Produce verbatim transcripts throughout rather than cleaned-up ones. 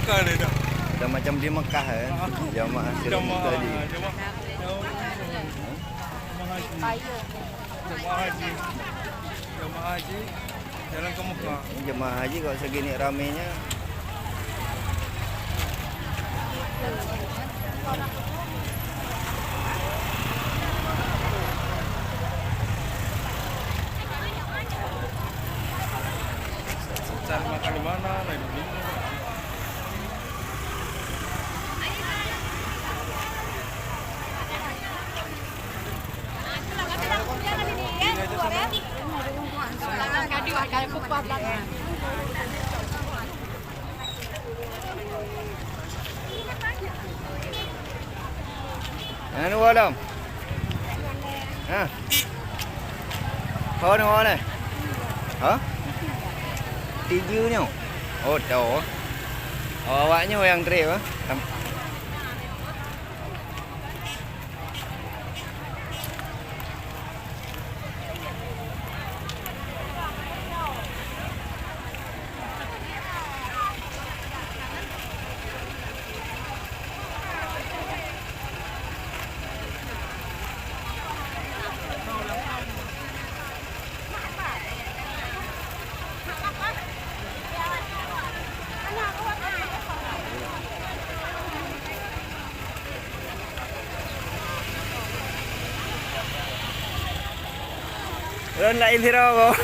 Bukan dah. Dah macam di Mekah, eh. Jamaah Siratul Mustaqim. Jamaah, jamaah, jamaah haji. Jamaah haji jalan ke Mekah. Ini jamaah haji kok segini ramenya. Cari makan di mana? Lain dunia. Anu, Adam. Ha. Kau ni mana? Ha? Tiga nyoe. Oh, tahu. Awak nyoe yang trip, ha? Tam- Lôn laén sidroe boh.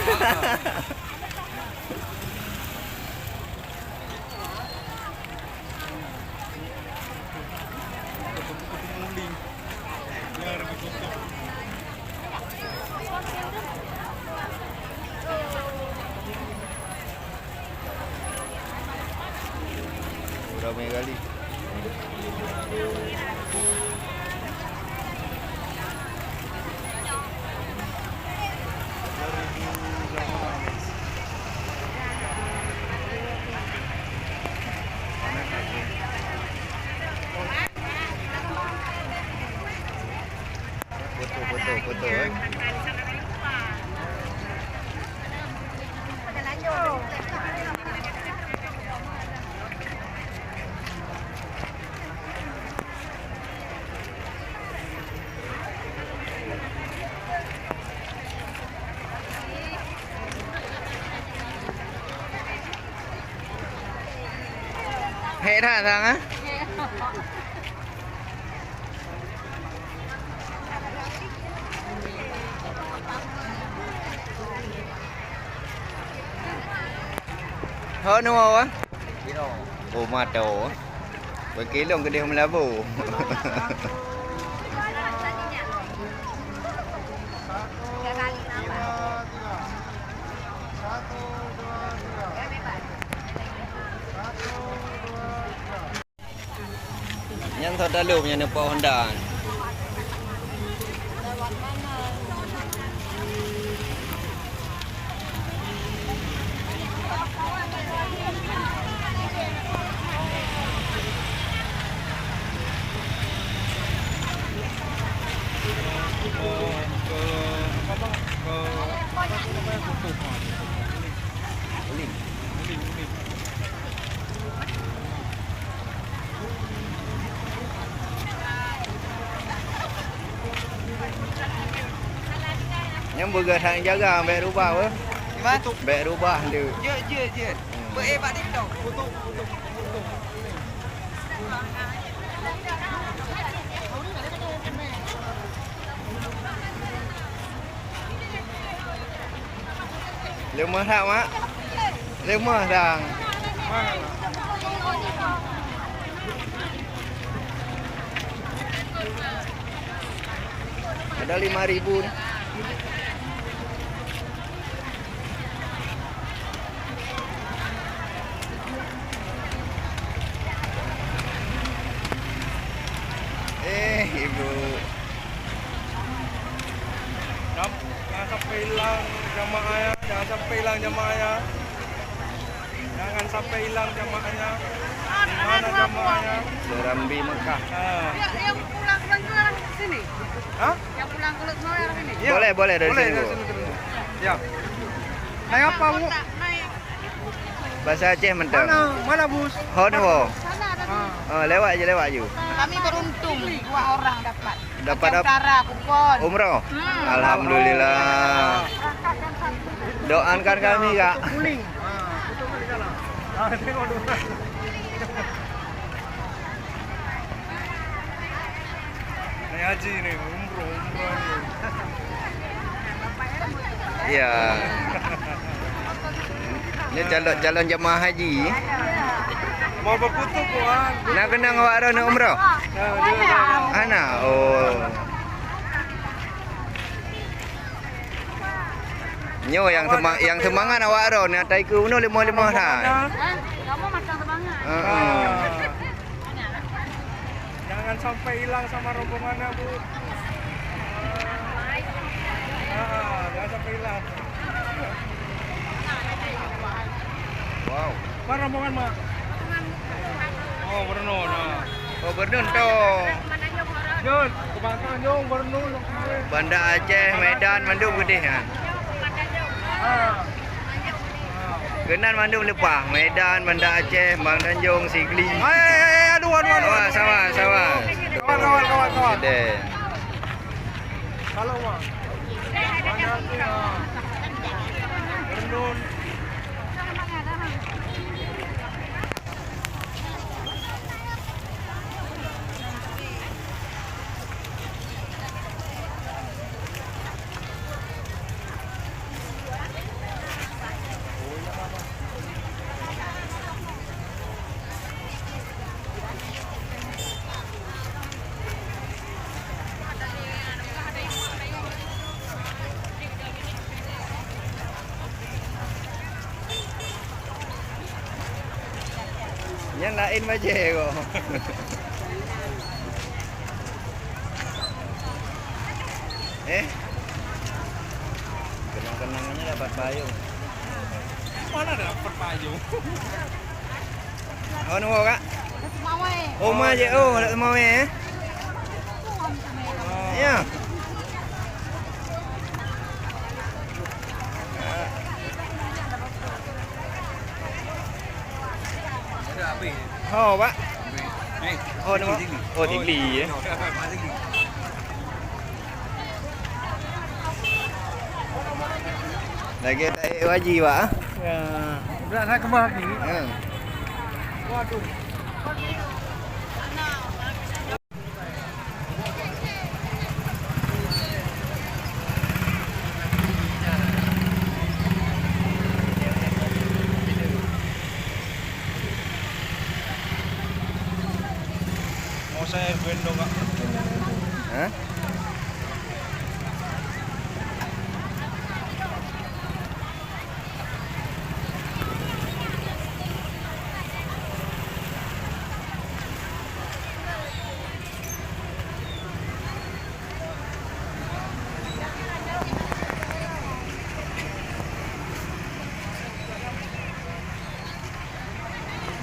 Ramai kali. Foto, foto, foto, eh. Hék that sang, eh? Ho nyoe, Wan? Oh, mata. Bagi lôn keudeh meulabu. Nyan soe dalom nyang neupok Honda. Nyang beugah that jaga, bèk rubah, weh. Gimana? Bèk rubah, Ndeuk. Jeuet, jeuet, jeuet. Hmm. Beuet, eh, bak TikTok. Leumah that, Mak? Leumah dang. Ada lima ribu ni. Eh, ibu. Jangan, jangan sampai hilang jamaah ya, jangan sampai hilang jamaah ya. Jangan sampai hilang jamaahnya. Di mana jamaahnya? Serambi Mekah. Ah. Ya, yang pulang ke sini. Hah? Yang pulang ke Lhokseumawe arah sini. Ya. Boleh, boleh dari sini, dari Bu. Sini terus. Ya. Naik apa, Bu? Naik. Bahasa Aceh mantong. Mana, mana, Bus? Hon wo. Ah. Oh, lewat je, lewat je. Kami beruntung, dua orang dapat. Dapat Aceh ap-, Utara, Kukon. Umroh? Hmm. Alhamdulillah. Doakan kami, Kak. Kuling. Ah, tengok dulu. Naik haji ni, umroh, umroh ni. Ya. Ni calon, calon jemaah haji. Mau berkutub, Wan. Nak kenang awak droe nak umroh? Ya, dia dah. Ana, oh. Nyoe nyang seuma-, nyang seumangat awak droe, nyang taikeu bunoe leumoh-leumoh that. Hah? Kamu macam semangat. Heeh. Ah. Jangan sampai hilang sama rombongannya, Bu. Ah, jangan sampai hilang. Wow. Mana rombongan, Mak? Oh, Bernun, ah. Oh, Bernun tu. Jun, kebanyakan jong Bernun. Banda Aceh, Medan, mandum keudeh nyan. Ah. Keunan mandum leupah, Medan, Banda Aceh, Bang Tanjong, Sigli. Hai, hai, hai, aduh, aduh, aduh. Sabar, sabar, sabar. Kawan, kawan, kawan, kawan. Keudeh. Kalau, Mak. Mana tu, ah. Bernun. Nyan laén bajée kok. Eh? Kenang-kenangannya dapat payung. Mana dapat payung? Oh, nunggu, Kak? Seumawé. Oh, ma je. Oh, nak seumawé, eh? Ya. Ho, Pak. Oh, nama? Oh, Tinggi, eh. Lagi tak haji, Pak, ah? Ya. Berat sangat kembang lagi. Ya. Waduh. Mau saya gendong, Kak. Hah?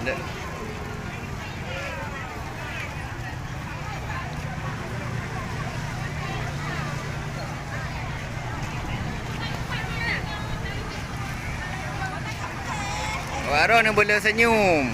Ndak. Wak Ron neubeuleue seunyum.